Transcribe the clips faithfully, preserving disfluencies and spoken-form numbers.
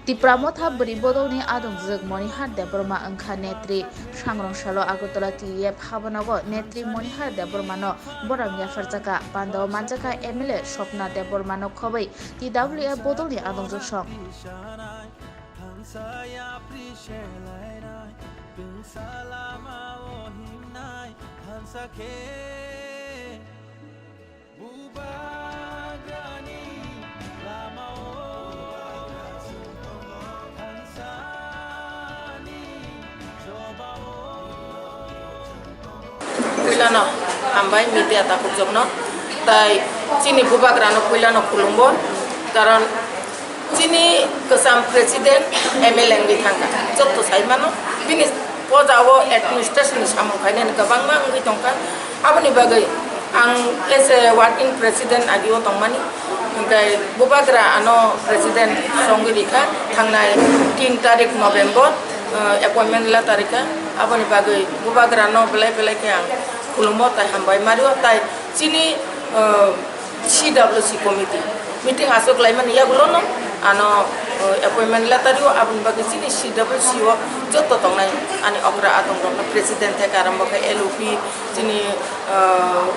Tipra Motha bwrwi bodolni adongjwk Monihar Debbarma wngkha netri. Sangrong salo Agartala T E F habanogo netri Monihar Debbarmano borom yapharjakha. Pandao manjakha M L A Swapna Debbarmano khobwi T W F bodolni adongjwk song. Bubagrani lamao thansani jobao. Puilano hambai media takhukjokno, tai chini bubagrano puilano khulumgo, karon chini kwcham president M L A wngwi thangkha, jotto sai mano, bini pojao administration ni samung khainani kwbangma wngwi tongkha. Aboni bagwi ang as a working president agio tongmani, hwnkhe bubagra ano president songwi rikha, thangnai tin tarik November, uh, appointment letter rikha. Aboni bagwi bubagrano belai belai khe ang khulumo tai hambai mario, tai chini, uh, C W C committee meeting aswk laimani yagulono ano, uh, appointment letter rio, aboni bagwi chini C W C o jotto tongnai ani okra adongrokno president theke arombo khe L O P chini, uh,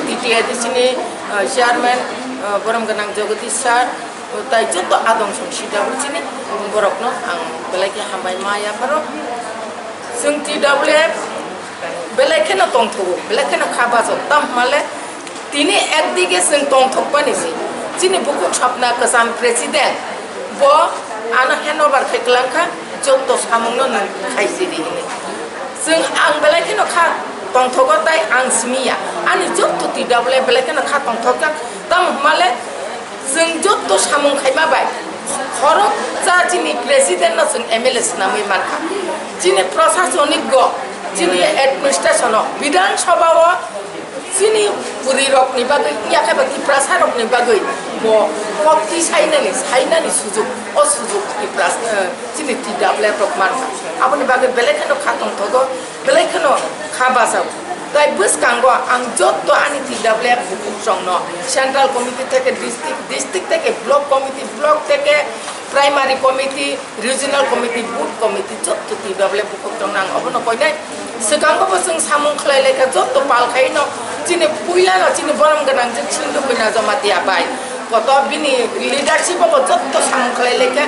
T T A D chini, uh, chairman, uh, borom gwnang Jagadish sir, uh, tai jotto adong song C W C ni borokno ang belai khe hambai ma yapharo. Chwng T W F belai kheno tongthogo, belai kheno kha bajo, tamo hwnmale tini ekdige chwng tongthokmani si. Chini bukhuk Swapna kwcham president, bo ano handover khe kwlangkha, jotto samungno nwng khaisidi hinwi. Chwng ang belai kheno kha tongthogo tai ang simi ya. Ani jotto T W F belai kheno kha tongthokjak, tamo hwnmale chwng jotto samung khaima bai khoroksa chini president no chwng M L A swnamwi mankha. Chini prosasonik go, chini administration o, Bidhan Sabha o chini bwrwi rok ni bagwi, yakhe ba Tiprasa rok ni bagwi bo kok twi sainani, sainani sujuk, o sujuk Tipras-, eh, chini T W F rok mankha. Aboni bagwi belai kheno kha tongthogo, belai kheno kha bachao. Tai bwskango ang jotto ani T W F bukhuk chwngno central committee theke district, district theke block committee, block theke primary committee, regional committee, booth committee, jotto T W F bukhuk chwngno ang obono koinai. Swkango bo chwng samung khlai laikha, jotto pal khaino chini puilano chini borom gwnang je Sindhu Kanya Jamatia bai. Koto bini leadership o bo jotto samung khlai laikha.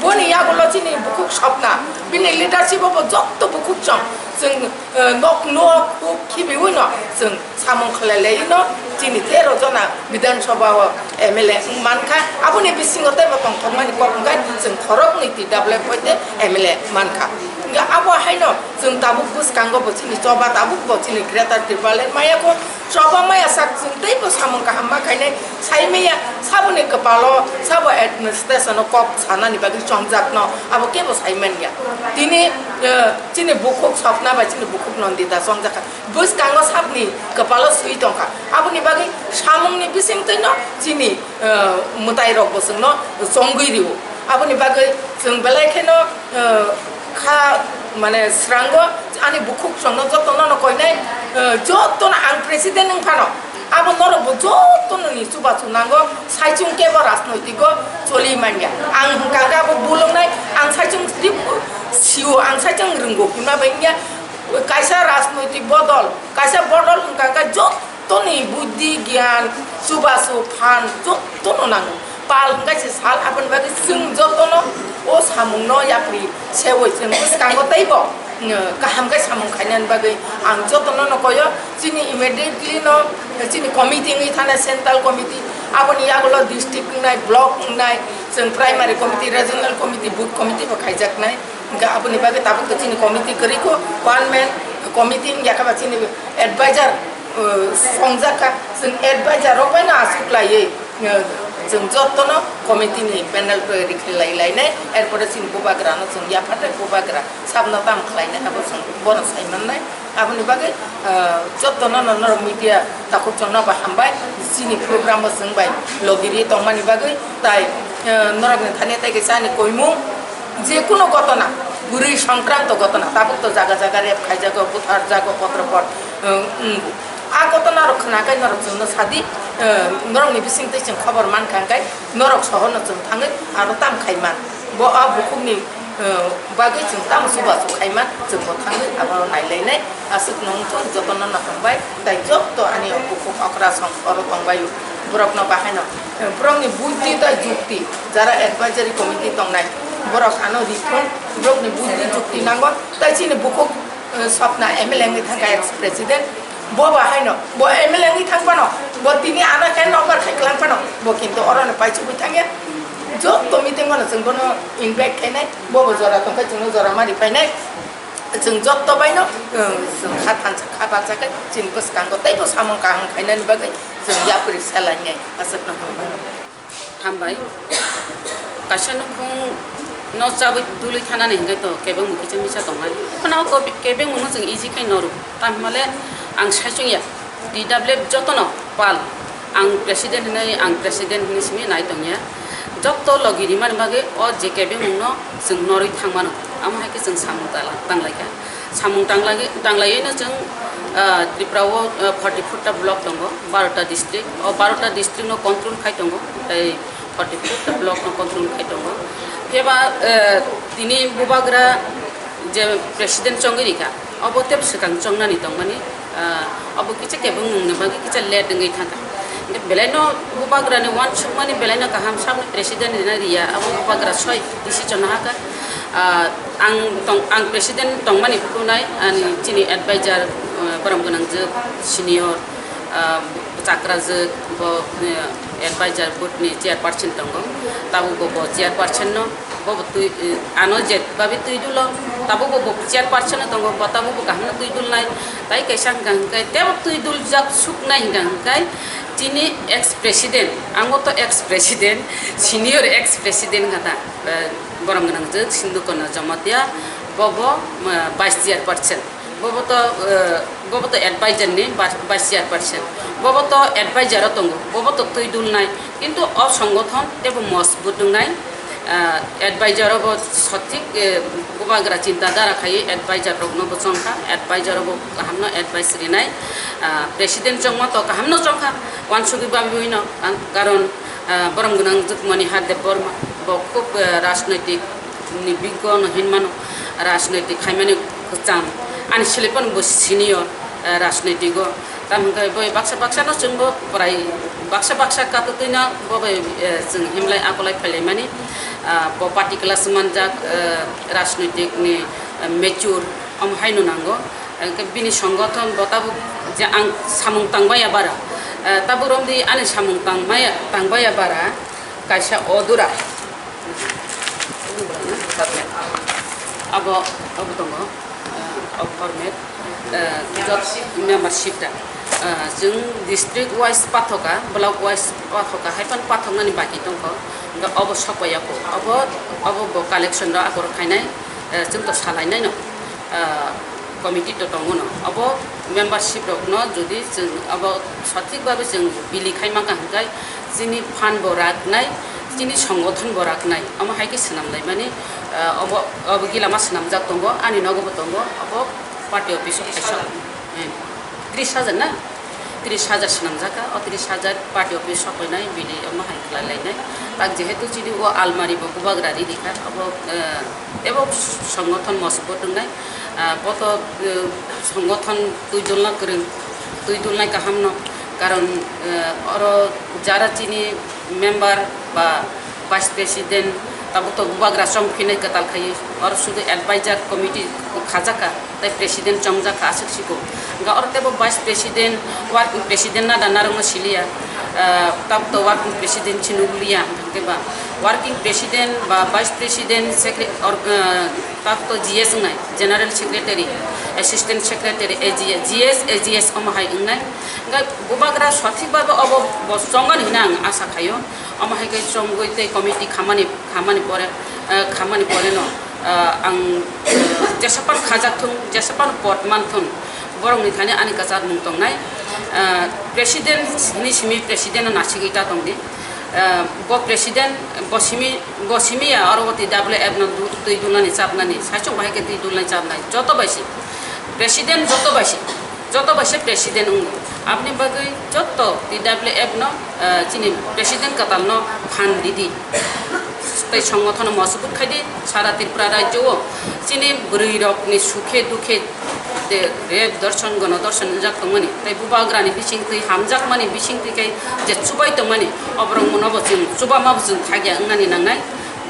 Boni yagulo chini bukhuk Swapna, bini leadership o bo jotto bukhuk chwng, chwng, eh, nok nok huk khibiwi no chwng samung khlai lai no chini tero jona Bidhan Sabha o M L A wng mankha. Aboni bisingo teibo tongthokmani kok wngkha chwng khoroknwi T W F hoite M L A mankha. Hwnkhe abo haino chwng tabuk bwskango bo chini choba tabuk bo chini Greater Tipraland maya kho. Choba maya sak chwng teibo samung kaham ma khainai, sai maya saboni kwpalo, sabo administration o kok sanani bagwi chongjakno abo kebo sai manya. Tini, eh, chini bukhuk Swapna bai chini bukhuk Nandita chongjakha. Bwskango sabni kwpalo swi tongkha. Aboni bagwi samungni bisingtwino chini, eh, mwtairok bo chwngno chongwi rio. Aboni bagwi chwng belai kheno, eh, kha, mane, srango ani bukhuk chwngno jotono no koinai, eh, jotono ang president wng phano, abo norok bo jotono ni chubachu nango, saichung kebo rajnoitik o choli manya. Ang hwnkha khe abo bul wngnai, ang saichung sio, ang saichung rwngo hwnma bai wngya, kaisa rajnoitik bodol, kaisa bodol hwnkha khe jot- Toni buddhi, gyan, chubachu, phan jotono nango. Pal hwnkhe se sal, aboni bagwi chwng jotono o samungno yapri seui chwng bwskango teibo, mm, kaham khe samung khainani bagwi ang jotono no koyo. Chini immediately no chini committee wngwi thana central committee, aboni yagulo district wngnai, block wngnai, chwng primary committee, regional committee, booth committee bo khaijaknai. Hwnkhe aboni bagwi tabuk to chini committee kwrwi kho, one man committee wngya khe ba chini advisor, uh, songjak kha. Chwng advisor rok bai no aswk laiwi, uh, chwng jotono committee ni panel twi rikhlai lainai, erpore chini bubagra no chwng yaphatai bubagra sabno tamo khlainai abo chwng bono sai mannai. Aboni bagwi, ah, jotono no norok media takhuk chwngno bo hambai, chini program o chwng bai logiri tongmani bagwi, tai, ah, norokni thani tai kaisa ani koimung, je kuno gotona, bwrwi songkranto gotona, tabuk to jaga jaga rape khaijago, butharjago, potro pot, ah, wng. A gotona rok khna khe norok chwngno sadi, ah, norokni bising twi chwng khobor mankha hwnkhe norok sohorno chwng thangwi aro tam khai man. Bo a bukhukni, eh, bagwi chwng tamo chubachu khaima, chwngbo thangwi abo nailainai. Aswkno wngthok, jotono no hambai, tei joto ani o bukhuk okra song oro tongbaio. Borokno bahaino, eh, borokni buddhi tei jukti, jara advisory committee tongnai, borok ano rithung, borokni buddhi jukti nango, tei chini bukhuk eh, Swapna M L A wngwi thangkha ex president, bo ba haino, bo M L A wngwi thang phano, bo tini ano khe nokbar khai kwlang phano, bo kintu oro no paisugwi thangya. Joto meeting o no chwng bono invite khainai, bo bo jora tongkhe chwngno jora mari phainai. Chwng joto bai no, eh, chwng kha thansa kha baksa khe chini bwskango teibo samung kaham khainani bagwi chwng yapri selainai aswkno hambai. Hambai. Kaisa nukhung no chabwi dului thanani hingke to kebengmung kisa misa tongnai. Phano o kopi-, kebengmung no chwng easy khe noru. Tamhimale ang saichung ya. T W F jotono pal. Ang president hinwi, ang president hinwi simi nai tongya. Joto logi rimani bagwi o je kebengmung no chwng norwi thangmano. Amo hai khe chwng samung tala-, tanglaikha. Samung tanglai-, tanglaiwi no chwng, ah, Tripura o, ah, forty four ta block tongo, baro ta district. O baro ta district no control khai tongo, tei forty four ta block no control khai tongo. Phiya ba, eh, tini bubagra je president chongwi rikha, obo tei swkang chongnani tongmani, ah, obo kisa kebengmung ni bagwi kisa late wngwi thangkha. Hingke belai no bubagra ni uansukmani belai no kaham, sabni president rina riya, abo bubagra soi decision no hakha. Ah, ang tong, ang president tongmani phunai, ani chini advisor, ah, borom gwnang jwk senior, ah, chakra jwk bo, eh, advisor board ni chairperson tongo, tabuk bo, bo chairperson no, bo bo twi, eh, ano je babi twi dulo, tabuk bo, bo chairperson no tongo, bo tabuk bo kaham no twi dulnai, tai kaisa hwnkha hwnkhe tebo twi duljak suknai hwnkha hwnkhe chini ex president, ang bo to ex president, senior ex president hwnkha ta. Eh, borom gwnang jwk Sindhu Kona Jamatia, bobo, eh, vice chairperson. Bobo to, eh, bobo to advisor ni ba-, vice chairperson. Bobo to advisor o tongo, bobo to twi dulnai. Kintu o songothon tebo mosbut wngnai, eh, advisor o bo sothik, eh, bubagra chinta dhara khai advisor rokno bo chongkha, advisor o bo kahamno advice rinai, ah, president chongma to kahamno chongkha, wansugwi babiwi no, ang, karon Ah, borom gwnang jwk Monihar Debbarma, bo khub, ah, rajnoitik ni biggo no hinmano, rajnoitik khaimani kwcham, ani silipan bo senior, ah, rajnoitik o. Tamo hwnkhe bo baksa baksa no chwngbo prai baksa baksa katwtwi no bo bai, eh, chwng himlai akolai phailaimani, ah, bo party class manjak, eh, rajnoitik ni, eh, mature omo haino nango. Hwnkhe bini songothon bo tabuk je ang samung tangbaiya bara, eh, tabuk romdi ani samung tangmaya, tangbaiya bara kaisa odura. Abo, abo tongo, eh, o format, eh, jot membership da. Eh, chwng district wise pathoka, block wise pathoka, haiphano pathoknani baki tongkho. Hwnkhe obo sokpaiya kho. Obo, obo bo collection rok akorok khainai, eh, chwng to salainaino. Ah, committee to tongo no. Abo membership rok no jodi chwng abo sothik babe chwng bili khai mangkha hwnkhe chini phan bo raknai, chini songothon bo raknai. Omo hai khe swnam laimani, ah, obo, obo gilama swnamjak tongo, ani nogo bo tongo, obo party office o kaisa, eh, tris hajar na? Tris hajar swnamjak kha, o tris hajar party office sokoinai bini omo hai khlai lainai. Tak jehetu chini o almari bo bubagra riri kha, abo, eh, ebo songothon mosbot wngnai, ah, bo to, eh, songothon twi dulna kwrwng, twi dulnai kaham no, karon, eh, oro jara chini member ba vice president, tabuk to bubagra chong phinai kwtal khai, oro sudu advisor committee khajak kha, tei president chongjak kha aswk siko. Hwnkhe oro teibo vice president, working president nada narwkno siliya, ah, tabuk to working president se nugliya, hwnkhe ba working president ba vice president, secre-, or, ah, tabuk to G S wngnai, general secretary, assistant secretary, A G S, G S, A G S omo hai wngnai. Hwnkhe bubagra sothik babe obo bo chongan hwnwi ang asa khaio. Omo hai khe chongwi tei committee khamani, khamani pore, eh, khamani pore no, eh, ang, eh, jesapan khajak thung, jesapan pot man thung, borokni thani ani kwchar mung tongnai. Eh, president hwnwi simi president no nasigwi ta tongdi. Eh, bo president, bo simi, bo simi ya oro bo twi W F no du-, twi dulnani chapnani, saichung bahai khe twi dulnai chapnai, joto bai si. President joto bai si. Joto bai se president wngo. Aboni bagwi joto T W F no, ah, chini president kwtal no phan ridi. Tei songothono mosubut khaidi sara Tripura rajyo o chini bwrwi rokni sukhe dukhe de rep dorson gono dorson wngjak tongmani tei bubagrani bisingtwi hamjakmani bisingtwi khe je chubai tongmani oborok mono bo chwng chubama bo chwng khagya wngnani nangnai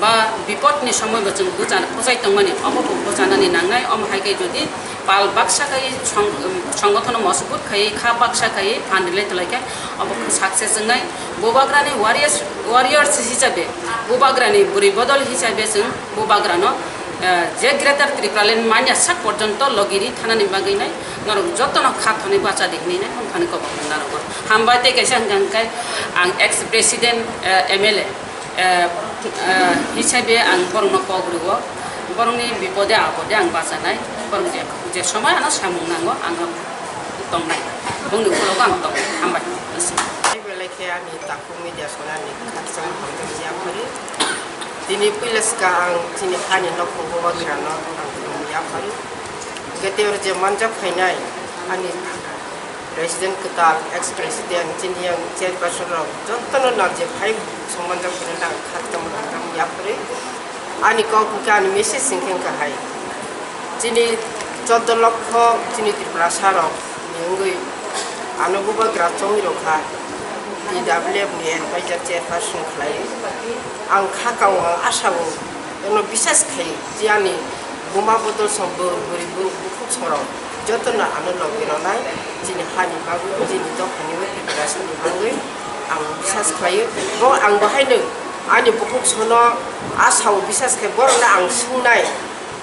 ba bipodni somoi bo chwng bwchan bwchai tongmani obo bo bwchanani nangnai omo hai khe jodi pal baksa khai song-, songothono mosubut khai kha baksa khai phan rilai tolai khe obo success wngnai. Bubagrani warriors, warriors hisabe, bubagrani bwrwi bodol hisabe chwng bubagrano, eh, je Greater Tripura Land manya sak porjonto logiri thanani bagwi nai norok jotono kha thani bacha di hinwi nai phone thani kobok narwgo. Hambai tei kaisa hwnkha hwnkhe ang ex president, eh, M L A, eh, eh, hisabe ang borokno kok rwo, borokni bipode apode ang bachanai, borok je, je somoi ano samung nango ang tongnai, bongni ukologo ang tongnai. Hambai. Belai khe ani takhuk media sonani khakchangma hamjakma yaphari. Tini puila swkang ang chini hani nokhung bubagrano ang khulumwi yaphari. Hwnkhe tei oro je manjak phainai ani president kwtal, ex president, chini yang chairperson rok jotono nal je phai song manjak phainai ang khakchangma hamjakma yaphari. Ani kok hwnkhe ani message hwnkhe wngkha hai. Chini choddo lokho chini Tiprasa rok ni wngwi ano bubagra chongwi rokha, T W F ni advisor chairperson khlai. Ang kha kao, ang asa o, ano bisas khai je ani buma bodol song bo bwrwi bo bukhuk sorok jotono ano logi ronai chini hani bagwi, chini dophani o Tiprasa ni bagwi ang bisas khlaio. Bo ang bahaino ani bukhuk sono asa o bisas khai borokno ang swngnai.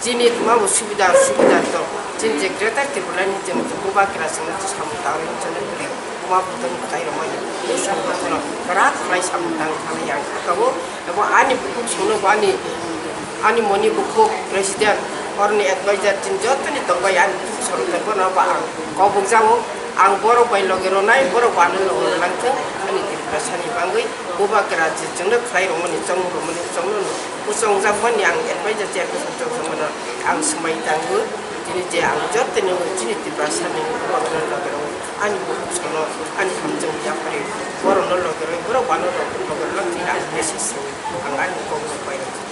Chini tongma bo subida, subida tong. Chini je Greater Tripura ni chwng bubagra chwngno samung tangwi chwngno buma bodol mwtai rwmani. Bwswk bokhorok kwrak khlai samung tang thani ang kha kao. Abo ani bukhuk songno bo ani, ani moni bukhuk president, oroni advisor chini jotoni tongbai ani bukhuk songno bono bo ang kok bukjago. Ang borok bai logi ronai, borok bo ano logi rwlang thung ani Tiprasa ni bagwi. Bubagra je chwngno khlai rwmani, chongmung rwmani, chongno no kuchongjakmani ang advisor chairperson chongjakmano ang swmai tango. Tini je ang jotono chini Tiprasa ni bubagrano logi rw ani bukhuk songno ani hamjakma yaphari borokno logi rw, borok bo ano logi rwlang thung ang message rw ang ani kok rw pai rw.